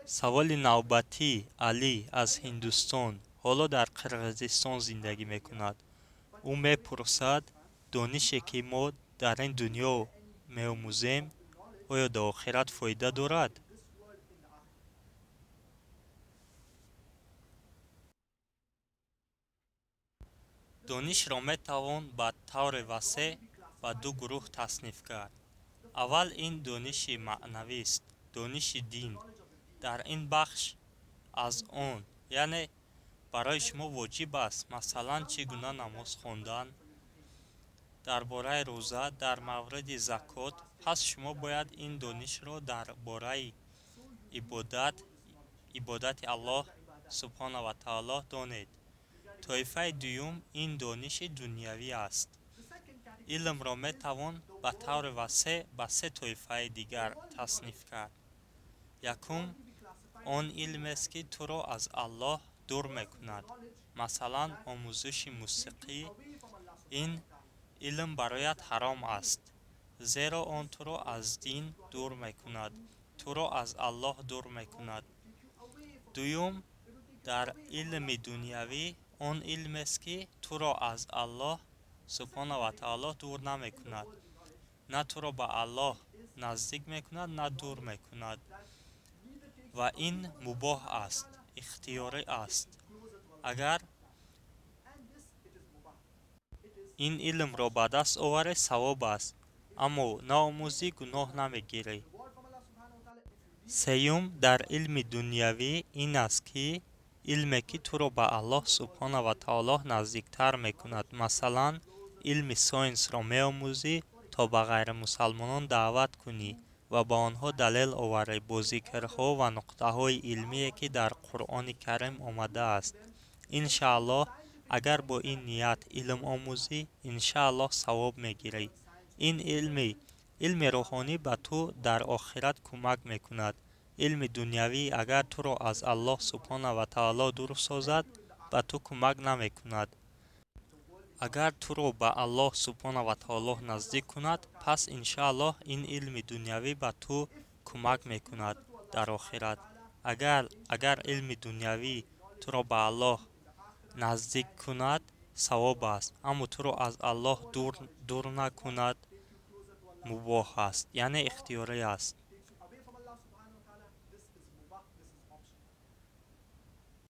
Саволи навбатӣ Алӣ аз Ҳиндустон, ҳоло дар Қирғизистон зиндагӣ мекунад. Ӯ мепурсад: донише, ки мо дар ин дунё меомӯзем, оё дар охират фоида дорад? Донишро метавон ба таври васеъ ба ду гурӯҳ тасниф кард. Аввал ин дониши маънавист, дониши дин. Дар ин бахш аз он, яъне барои шумо воҷиб аст, масалан, чӣ гуна намоз хондан, дар бораи рӯза, дар мавриди закот. Пас шумо бояд ин донишро дар бораи ибодат, ибодати Аллоҳ субҳона ва таоло донед. Тоифаи дуюм ин дониши дунявӣ аст. Илмро метавон ба таври васеъ ба се тоифаи дигар тасниф кард. Якум, он илмест, ки туро аз Аллоҳ дур мекунад. Масалан, омӯзиши мусиқӣ. Ин илм бароят ҳаром аст, зеро он туро аз дин дур мекунад, туро аз Аллоҳ дур мекунад. Дуюм, дар илми дунявӣ он илмест, ки туро аз Аллоҳ субҳона ва таоло дур намекунад, на туро ба Аллоҳ наздик мекунад, на дур мекунад. Ва ин мубоҳ аст, ихтиёрӣ аст. Агар ин илмро ба даст оварӣ, савоб аст, аммо наомӯзӣ, гуноҳ намегирӣ. Сеюм, дар илми дунявӣ ин аст, ки илме, ки туро ба Аллоҳ субҳона ва таоло наздиктар мекунад. Масалан, илми сайнсро меомӯзӣ, то ба ғайримусалмонон даъват кунӣ ва ба онҳо далел оварӣ бо зикрҳо ва нуқтаҳои илмие, ки дар Қуръони Карим омадааст. Иншааллоҳ, агар бо ин ният илм омӯзӣ, иншааллоҳ савоб мегирӣ. Ин илми рӯҳонӣ ба ту дар охират кӯмак мекунад. Илми дунявӣ агар туро аз Аллоҳ субҳона ва таоло дур созад, ба ту кӯмак намекунад. Агар туро ба Аллоҳ субҳона ва таоло наздик кунад, пас иншааллоҳ ин илми дунявӣ ба ту кӯмак мекунад дар охират. Агар илми дунявӣ туро ба Аллоҳ наздик кунад, савоб аст, аммо туро аз Аллоҳ дур накунад, мубоҳ аст, яъне ихтиёрӣ аст.